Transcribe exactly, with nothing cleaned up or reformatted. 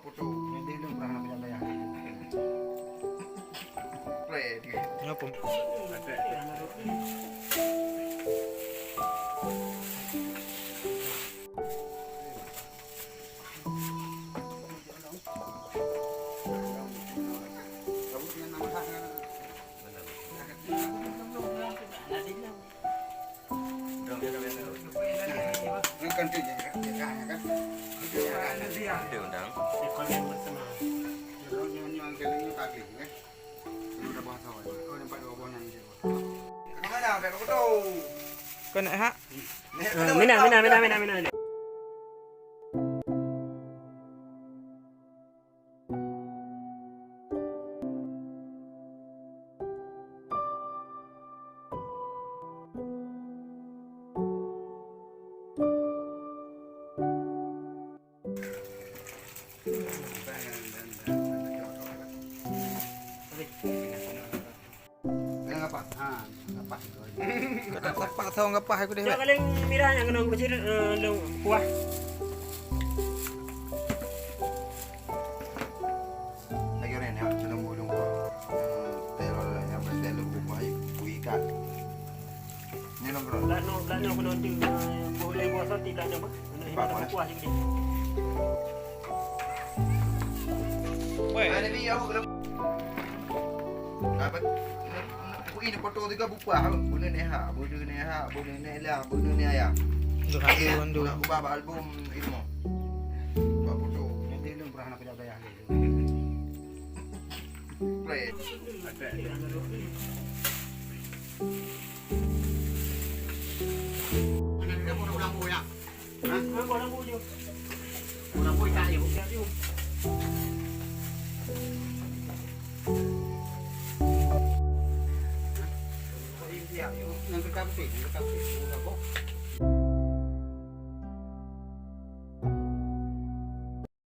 Foto, jadi lu pernah nak jalan ya. Play dia. Ngapa? Kan tu je, kan? Dia undang. Dia konek bersama. Dia orang nyonya kali ni tak boleh, kan? Dia udah bahasa awak. Oh, nampak dua buah nang je. Kau nak hak? Eh, mina, mina, mina, mina, mina, mina. Kena ngapah? Ha, ngapah. Kena ngapah, tahu ngapah aku deh. Cok kalian mirah yang kena kecil, eh, lu kuah. Lagi orang ni, dalam bulung kuah. Yang teror, yang betul lu kuah, kuah ikan. Ni orang kerana. Belakang, belakang kena tu, eh, boleh buat soti belakang apa? Kena hilang kuah sikit. Weh. Ada ni, aku kena. Apa? Aku ini foto tiga bupa. Bunuh ni ha, bunuh ni ha, bunuh ni lah, bunuh ni ayah. Untuk aku, untuk. Nak ubah album itu. Buat foto. Nanti lu pernah nak kerja dayah. Play. Yang kita betul, yang kita betul.